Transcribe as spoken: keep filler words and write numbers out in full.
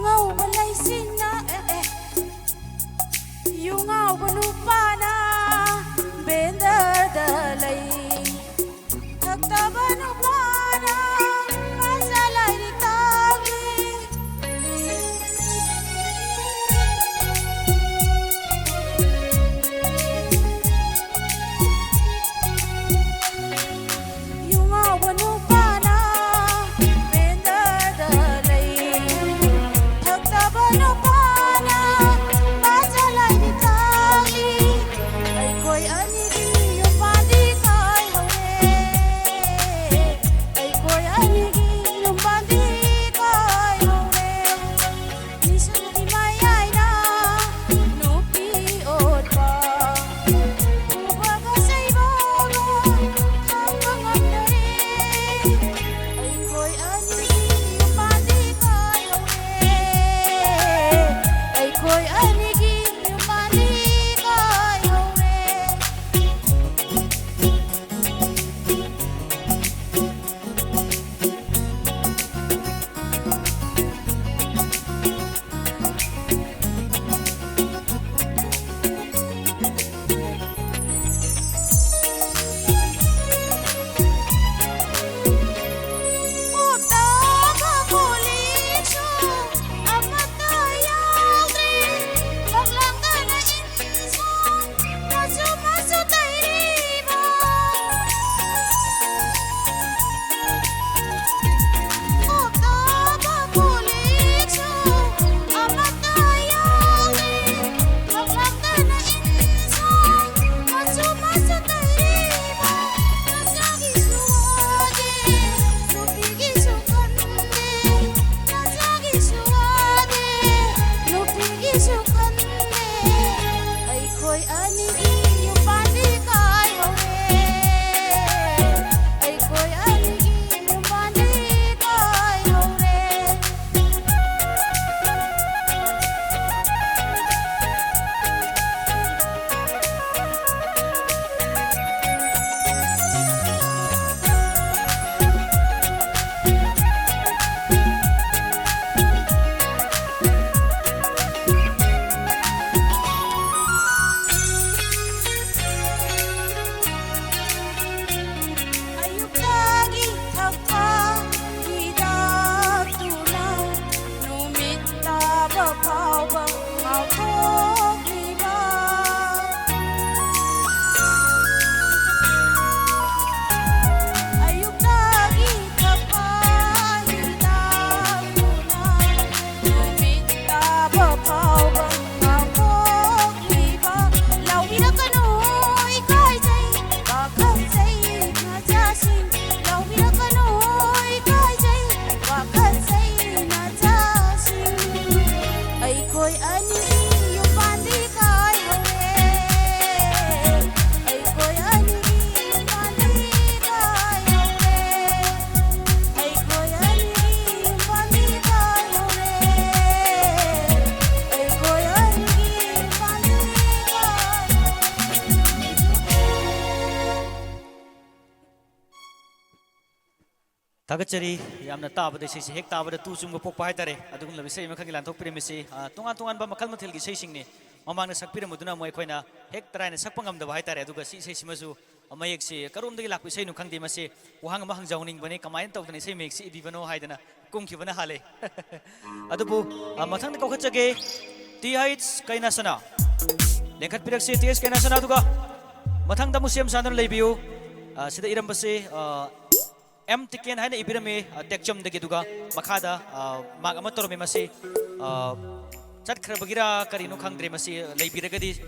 ꯉꯥꯎꯕ ꯂꯩꯁꯤꯡꯅ, ꯑꯦ, ꯑꯦ꯫ ꯌꯨ ꯉꯥꯎꯕ ꯅꯨꯄꯥꯅ ꯕꯦꯟꯗꯔꯗ ꯂꯩ꯫ ꯊꯛꯇꯕ ꯅꯨꯄꯥꯅ ꯃꯥꯁꯇꯔ ꯂꯥꯏꯔꯤꯛ ꯇꯝꯃꯤ꯫ ꯌꯨ ꯉꯥꯎꯕ ꯅꯨꯄꯥꯅ ꯕꯦꯟꯗꯔꯗ ꯂꯩ꯫ ꯊꯛꯇꯕ ꯅꯨꯄꯥꯅ ꯃꯥꯁꯇꯔ ꯂꯥꯏꯔꯤꯛ ꯇꯝꯃꯤ꯫ ꯑꯩꯈꯣꯏ ꯑꯅꯤꯒꯤ ꯌꯨꯝ ꯄꯥꯟꯗꯤ ꯀꯥꯏꯍꯧꯔꯦ꯫ ꯑꯩꯈꯣꯏ ꯑꯅꯤꯒꯤ ꯌꯨꯝ ꯄꯥꯟꯗꯤ ꯀꯥꯏꯍꯧꯔꯦ꯫ ꯃꯤꯁꯛꯀꯤ ꯃꯌꯥꯏꯅ ꯅꯨꯄꯤ ꯑꯣꯠꯄ꯫ ꯎꯕꯒ ꯆꯩꯕꯒ ꯈꯥꯡꯕ ꯉꯝꯗꯔꯦ꯫ ꯑꯩꯈꯣꯏ ꯑꯅꯤꯒꯤ ꯌꯨꯝ ꯄꯥꯟꯗꯤ ꯀꯥꯏꯍꯧꯔꯦ꯫ ꯑꯩꯈꯣꯏ ꯑꯅꯤꯒꯤ ꯌꯨꯝ ꯄꯥꯟꯗꯤ ꯀꯥꯏꯍꯧꯔꯦ꯫ ꯀꯣꯛꯇꯕ ꯀꯣꯜꯂꯤꯛꯁꯨ ꯑꯃꯠꯇ ꯌꯥꯎꯗ꯭ꯔꯦ꯫ ꯂꯛꯂꯛꯇꯅ ꯏꯟꯁꯥꯡ ꯃꯆꯨ ꯃꯆꯨ ꯇꯩꯔꯤꯕ꯫ ꯀꯣꯛꯇꯕ ꯀꯣꯜꯂꯤꯛꯁꯨ ꯑꯃꯠꯇ ꯌꯥꯎꯗ꯭ꯔꯦ꯫ ꯂꯛꯂꯛꯇꯅ ꯏꯟꯁꯥꯡ ꯃꯆꯨ ꯃꯆꯨ ꯇꯩꯔꯤꯕ꯫ ꯅꯆꯥꯒꯤꯁꯨ ꯋꯥꯗꯦ, ꯅꯨꯄꯤꯒꯤꯁꯨ ꯈꯟꯗꯦ꯫ ꯅꯆꯥꯒꯤꯁꯨ ꯋꯥꯗꯦ, ꯅꯨꯄꯤꯒꯤꯁꯨ ꯈꯟꯗꯦ꯫ ꯑꯩꯈꯣꯏ ꯑꯅꯤꯒꯤ ꯌꯨꯝ ꯄꯥꯟꯗꯤ ꯀꯥꯏꯍꯧꯔꯦ꯫ ꯑꯩꯈꯣꯏ ꯑꯅꯤꯒꯤ ꯌꯨꯝ ꯄꯥꯟꯗꯤ ꯀꯥꯏꯍꯧꯔꯦ꯫ ꯊꯥꯒꯠꯆꯔꯤ꯫ ꯌꯥꯝꯅ ꯇꯥꯕꯗ, ꯏꯁꯩꯁꯦ ꯍꯦꯛ ꯇꯥꯕꯗ ꯇꯨ ꯆꯨꯡꯕ ꯄꯣꯛꯄ ꯍꯥꯏꯇꯥꯔꯦ꯫ ꯑꯗꯨꯒꯨꯝꯂꯕ ꯏꯁꯩ ꯑꯃꯈꯛꯀꯤ ꯂꯥꯟꯊꯣꯛꯄꯤꯔꯝꯃꯤꯁꯤ꯫ ꯑ, ꯇꯣꯉꯥꯟ ꯇꯣꯉꯥꯟꯕ ꯃꯈꯜ ꯃꯊꯦꯜꯒꯤ ꯏꯁꯩꯁꯤꯡꯅꯤ ꯃꯃꯥꯡꯗ ꯁꯛꯄꯤꯔꯝꯕꯗꯨꯅ, ꯑꯃꯨꯛ ꯑꯩꯈꯣꯏꯅ ꯍꯦꯛ ꯇꯔꯥꯏꯅ ꯁꯛꯄ ꯉꯝꯗꯕ ꯍꯥꯏꯇꯥꯔꯦ꯫ ꯑꯗꯨꯒ ꯁꯤ ꯏꯁꯩꯁꯤꯃꯁꯨ ꯃꯌꯦꯛꯁꯤ ꯀꯔꯣꯝꯗꯒꯤ ꯂꯥꯛꯄ ꯏꯁꯩꯅꯣ ꯈꯪꯗꯦ꯫ ꯃꯁꯤ ꯋꯥꯍꯪ ꯑꯃ ꯍꯪꯖꯍꯧꯅꯤꯡꯕꯅꯤ, ꯀꯃꯥꯏꯅ ꯇꯧꯗꯅ ꯏꯁꯩ ꯃꯌꯦꯛꯁꯤ ꯏꯕꯤꯕꯅꯣ ꯍꯥꯏꯗꯅ ꯀꯨꯝꯈꯤꯕꯅ ꯍꯥꯜꯂꯦ꯫ ꯑꯗꯨꯕꯨ, ꯑ, ꯃꯊꯪꯗ ꯀꯧꯈꯠꯆꯒꯦ, ꯇꯤ ꯑꯩꯆ ꯀꯩꯅꯥꯁꯅꯥ꯫ ꯂꯦꯡꯈꯠꯄꯤꯔꯛꯁꯤ, ꯇꯤ ꯑꯩꯆ ꯀꯩꯅꯥꯁꯅꯥ꯫ ꯑꯗꯨꯒ ꯃꯊꯪꯗ ꯑꯃꯨꯛ ꯁꯦꯝ ꯁꯥꯗꯨꯅ ꯂꯩꯕꯤꯌꯨ꯫ ꯑ, ꯁꯤꯗ ꯏꯔꯝꯕꯁꯤ, ꯑ, ꯑꯦꯝ ꯇꯤꯀꯦꯟ ꯍꯥꯏꯅ ꯏꯕꯤꯔꯝꯃꯤ, ꯑ, ꯇꯦꯛꯆꯝꯗꯒꯤ꯫ ꯑꯗꯨꯒ ꯃꯈꯥꯗ, ꯑ, ꯃꯥꯔꯛ ꯑꯃ ꯇꯧꯔꯝꯃꯤ꯫ ꯃꯁꯤ, ꯑ, ꯆꯠꯈ꯭ꯔꯕꯒꯤꯔꯥ ꯀꯔꯤꯅꯣ ꯈꯪꯗ꯭ꯔꯦ꯫ ꯃꯁꯤ ꯂꯩꯕꯤꯔꯒꯗꯤ